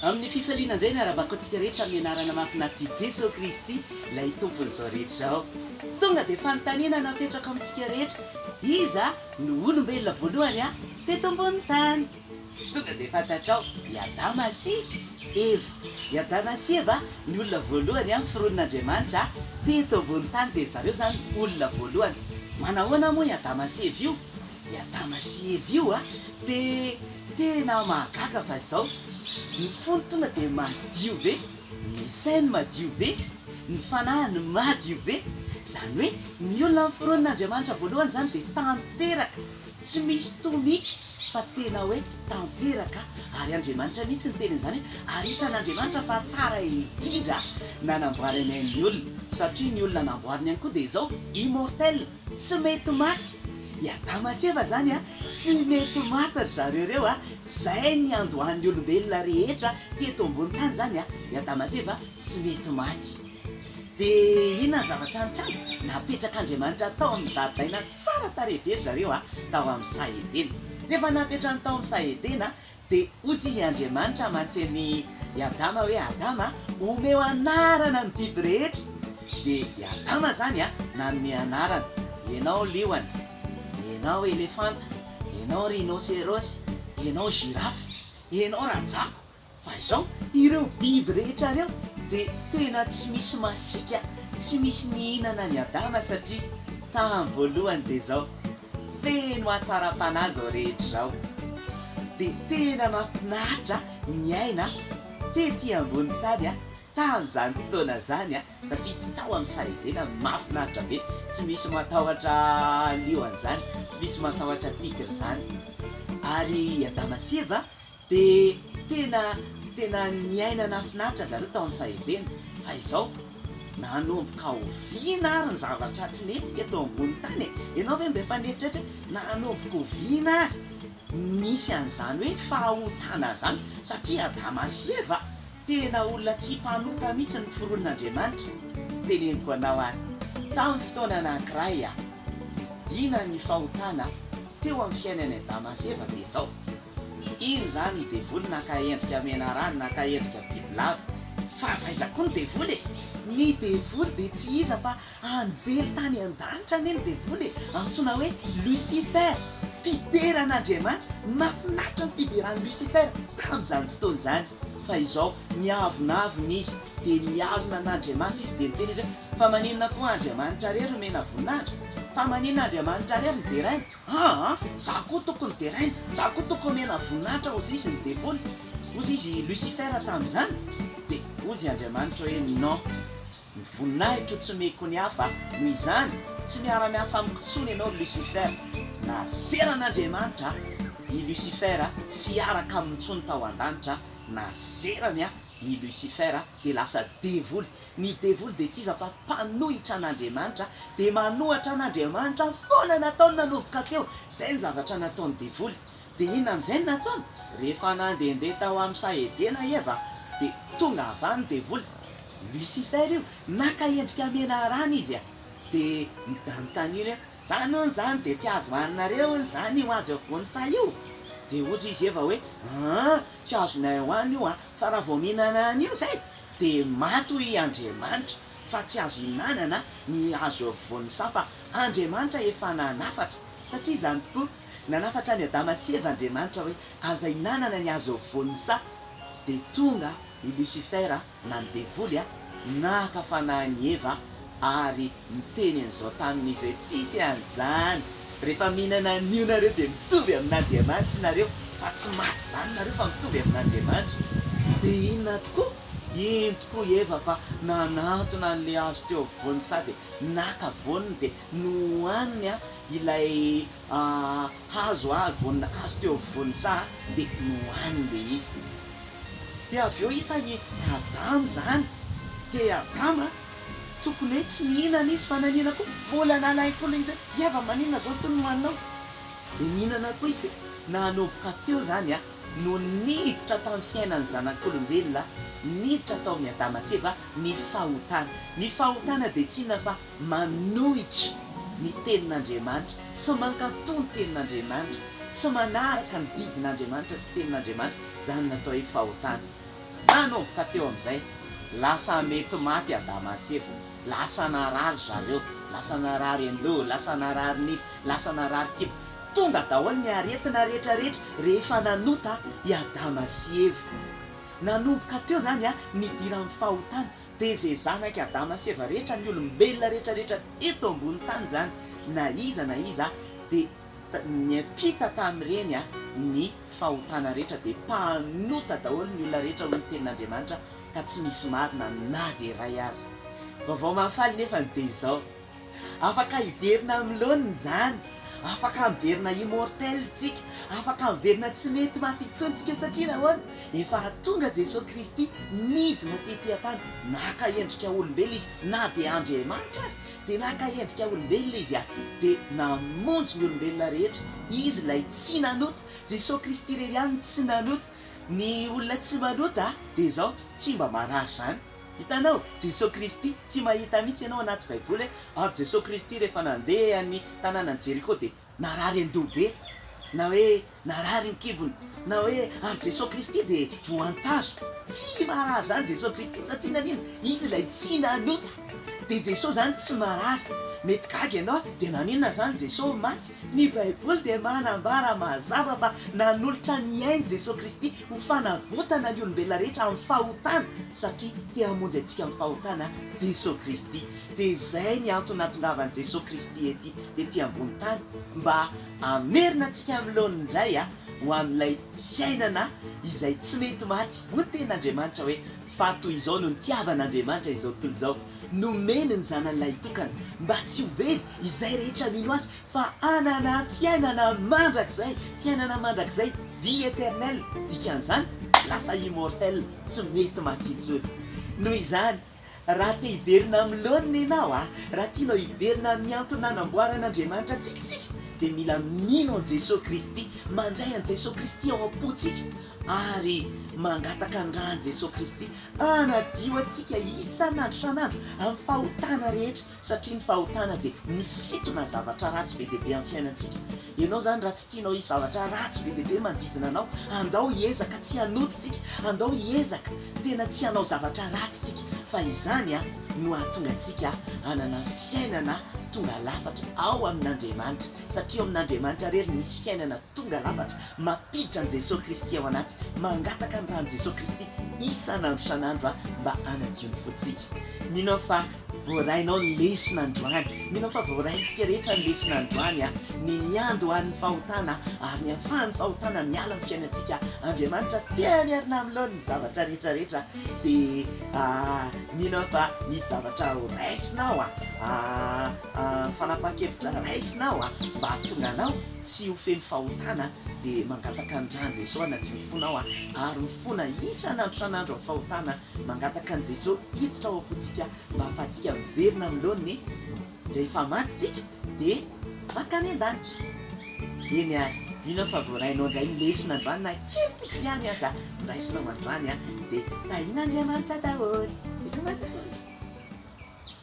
Amin'ny fifaliana indray ny arabako antsika rehetra amin'ny anarana mahafinaritr'i Jesoa Kristy, ilay Tompon'izao rehetra izao. Tonga dia fanontaniana napetrako amintsika rehetra, iza no olombelona voalohany teto ambonin'ny tany? Tonga dia fantatrao, i Adama sy Eva. I Adama sy Eva ny olona voalohany noforonin'Andriamanitra teto ambonin'ny tany, dia zareo izany olona voalohany. Manahoana moa i Adama sy Eva io? I Adama sy Eva io dia. Tena mahagaga fa izao, ny fony tonga dia madio be, ny sainy madio be, ny fanahiny madio be, izany hoe ny olona noforonin'Andriamanitra voalohany izany dia tanteraka, tsy misy tomika fa tena hoe tanteraka, ary Andriamanitra mihitsy niteny an'izany hoe ary hitan'Andriamanitra fa tsara indrindra nanamboarany ny olona, satria ny olona namboariny ihany koa dia izao, immortel. Tsy mety maty. I Adama sy Eva zany a, tsy mety maty ry zareo ireo a, zay niandohan'ny olombelona rehetra teto ambony tany zany a, i Adama sy Eva tsy mety maty. De inona ny zavatra nitranga? Napetrak'Andriamanitra tao amin'ny zaridaina tsara tarehy be ry zareo a, tao amin'ny saha Edena. Rehefa napetrany tao amin'ny saha Edena, Dia hozy i Andriamanitra mantsy an'i Adama hoe, Adama, omeo anarana ny biby rehetra. Dia i Adama izany nanome anarana, Ianao liona, ianao elefanta, ianao rhinoceros, ianao girafe, ianao rajako. Fa izao, ireo biby rehetra ireo dia tena tsy misy masiaka, tsy misy nihinana an'i Adama satria tamin'ny voalohany dia izao, Feno hatsaram-panahy izao rehetra izao. Dia tena mahafinaritra niaina tety ambony tany tamin'izany fotoana izany satria tao amin'ny saha Edena mahafinaritra be, tsy misy matahotra liona izany, tsy misy matahotra tigre izany. Ary i Adama sy Eva dia tena tena niaina nahafinaritra zareo tao amin'ny saha Edena. Fa izao, nanomboka oviana ary ny zavatra tsy nety teto ambony tany e? Ianao ve mba efa nieritreritra hoe nanomboka oviana ary nisy an'izany hoe fahotana izany? Satria Adama sy Eva tena olona tsy mpanota mihitsy noforonin'Andriamanitra. Teneniko anao ary, tamin'ny fotoana anankiray, inona ny fahotana Teo amin'ny fiainan'i Adama sy Eva dia izao, iny izany ny devoly naka endrika menarana, naka endrika bibilava. Fa avy aiza koa ny devoly e? Ny devoly dia tsy iza fa anjely tany an-danitra anie ny devoly e, antsoina hoe Lucifer, mpidera an'Andriamanitra, mahafinaritra ny fideran'i Lucifer tamin'izany fotoana izany. Fa izao, niavonavona izy, dia nialona an'Andriamanitra izy, dia niteny izy hoe, Fa maninona koa Andriamanitra rery omena voninahitra? Fa maninona Andriamanitra rery no deraina? Aa! Za koa tokony deraina, za koa tokony omena voninahitra hozy izy ny devoly, hozy izy Lucifer tamin'izany, dia hozy Andriamanitra hoe non, ny voninahitro tsy omeko ny hafa, noho izany tsy miara-miasa amiko intsony ianao ry Lucifer, nazeran'Andriamanitra i Lucifer tsy hiaraka aminy intsony tao an-danitra, nazerany i Lucifer dia lasa devoly, Ny devoly dia tsy iza fa mpanohitra an'Andriamanitra, dia manohatra an'Andriamanitra foana nataony nanomboka teo, izay ny zavatra nataon'ny devoly. Dia inona amin'izay no nataony? Rehefa nandehandeha tao amin'ny saha Edena i Eva, dia tonga avy any ny devoly, Lucifer io, naka endrika menarana izy a! dia nanontaniany hoe, izany hono izany dia tsy azo hohaninareo hono izany io hazo eo afovoan'ny saha io? Dia hoy izy Eva hoe, aa, tsy azonay hohanina io an! Fa raha vao mihinana an'io izay dia maty hoy i Andriamanitra fa tsy azo ihinanana ny hazo eo afovoan'ny saha fa Andriamanitra efa nanafatra satria izany tokoa nanafatra an'i Adama sy Eva Andriamanitra hoe aza ihinanana ny hazo eo afovoan'ny saha dia tonga i Lucifer na ny devoly naka fanahy an'i Eva ary miteny an'izao tamin'izy hoe tsisy an'izany, rehefa mihinana an'io nareo dia mitovy amin'Andriamanitra nareo, fa tsy maty izany nareo fa mitovy amin'Andriamanitra. Dia inona tokoa? Iny tokoa i Eva fa nanantona an'ilay hazo teo afovoan'ny saha dia naka voaniny dia nohaniny ilay hazo, voanina hazo teo afovoan'ny saha dia nohaniny ilay izy. Dia avy eo hita i Adama izany. Dia Adama tokony hoe tsy nihinana izy fa naninona koa? Mbola nalainy koa ilay izy hoe, i Eva maninona izao itony no haninao? Dia nihinana koa izy dia nanomboka teo izany no niditra tamin'ny fiainan'ny zanak'olombelona, niditra tao amin'i Adama sy Eva ny fahotana. Ny fahotana dia tsy inona fa manohitra ny tenin'Andriamanitra, tsy mankatò ny tenin'Andriamanitra, tsy manaraka ny didin'Andriamanitra sy tenin'Andriamanitra. Izany no atao hoe fahotana. Nanomboka teo amin'izay, lasa mety maty Adama sy Eva, lasa narary zareo, lasa narary an-doha, lasa narary nify, lasa narary kibo. Tonga daholo ny aretina rehetra rehetra rehefa nanota i Adama sy Eva. Nanomboka teo izany nidiran'ny fahotana, dia izay zanak'i Adama sy Eva rehetra, ny olombelona rehetra rehetra eto ambony tany izany, na iza na iza, dia niampita tamin'ireny ny fahotana rehetra, dia mpanota daholo ny olona rehetra hoy ny tenin'Andriamanitra ka tsy misy marina na dia iray aza. Vaovao mahafaly nefany dia izao, Afaka hiverina amin'ny laoniny izany, afaka miverina immortel tsika, afaka miverina tsy mety maty intsony tsika satria nahoana? Efa tonga Jesoa Kristy nidina tety an-tany, naka endrika olombelona Izy, na dia Andriamanitra aza dia naka endrika olombelona Izy dia namonjy ny olombelona rehetra, Izy ilay tsy nanota, Jesoa Kristy irery ihany no tsy nanota, ny olona tsy manota dia izao tsy mba marary izany. Hitanao? Jesoa Kristy, tsy mahita mihitsy ianao anaty baiboly hoe ary Jesoa Kristy rehefa nandeha ny tanànan'i Jeriko dia narary an-doha be, na hoe narary ny kibony, na hoe ary Jesoa Kristy dia voan-tazo. Tsy marary izany Jesoa Kristy satria naninona? Izy ilay tsy nanota. Dia Jesoa izany tsy marary. Mety gaga ianao, dia naninona izany Jesoa maty? Ny baiboly dia manambara mazava fa nanolotra ny ainy Jesoa Kristy ho fanavotana ny olombelona rehetra amin'ny fahotana satria te hamonjy antsika amin'ny fahotana Jesoa Kristy. Dia izay ny antony nahatongavan'i Jesoa Kristy ety tety ambony tany mba hamerina antsika amin'ny laoniny indray ho amin'ilay fiainana izay tsy mety maty. Hoy ny tenin'Andriamanitra hoe, Fa toy izao no nitiavan'Andriamanitra izao tontolo izao, Nomeny ny Zanany Lahitokana, mba tsy ho very izay rehetra mino Azy, fa hanana fiainana mandrakizay, fiainana mandrakizay, vie éternelle, dikan'izany, lasa immortel, tsy mety maty intsony. Noho izany, raha te hiverina amin'ny laoniny ianao, raha tianao hiverina amin'ny antony nanamboaran'Andriamanitra antsika isika, dia mila mino an'i Jesoa Kristy, mandray an'i Jesoa Kristy ao am-pontsika, ary Mangataka ny ran'i Jesoa Kristy hanadio antsika isan'andro isan'andro amin'ny fahotana rehetra satria ny fahotana dia misintona zavatra ratsy be dia be amin'ny fiainantsika. Ianao izany raha tsy tianao hisy zavatra ratsy be dia be manodidina anao, andao hiezaka tsy hanota tsika, andao hiezaka tena tsy hanao zavatra ratsy tsika fa izany no hahatonga antsika hanana fiainana tonga lafatra ao amin'Andriamanitra satria ao amin'Andriamanitra irery misy fiainana tonga lafatra, mampiditra an'i Jesoa Kristy ao anaty, mangataka ny ran'i Jesoa Kristy isan'andro isan'andro aho mba hanadio ny fontsika. Mino aho fa voarainao ny lesona androany, mino aho fa voaraintsika rehetra ny lesona androany, ny niandohan'ny fahotana ary ny ahafahan'ny fahotana miala amin'ny fiainantsika. Andriamanitra te hamerina amin'ny laoniny ny zavatra rehetra rehetra dia mino aho fa misy zavatra ho raisinao, fanapahan-kevitra raisinao mba hahatonga anao Tsy ho feno fahotana dia mangataka ny ran'i Jesoa hanadio ny fonao ary mifona isan'andro isan'andro amin'ny fahotana, mangataka an'i Jesoa hiditra ao am-pontsika mba hahafahantsika miverina amin'ny laoniny rehefa maty tsika dia mankany an-danitra. Eny ary, mino aho fa voarainao indray ny lesona androany na kely fotsiny ihany aza noraisinao androany dia tahian'Andriamanitra daholo. Veloma daholo.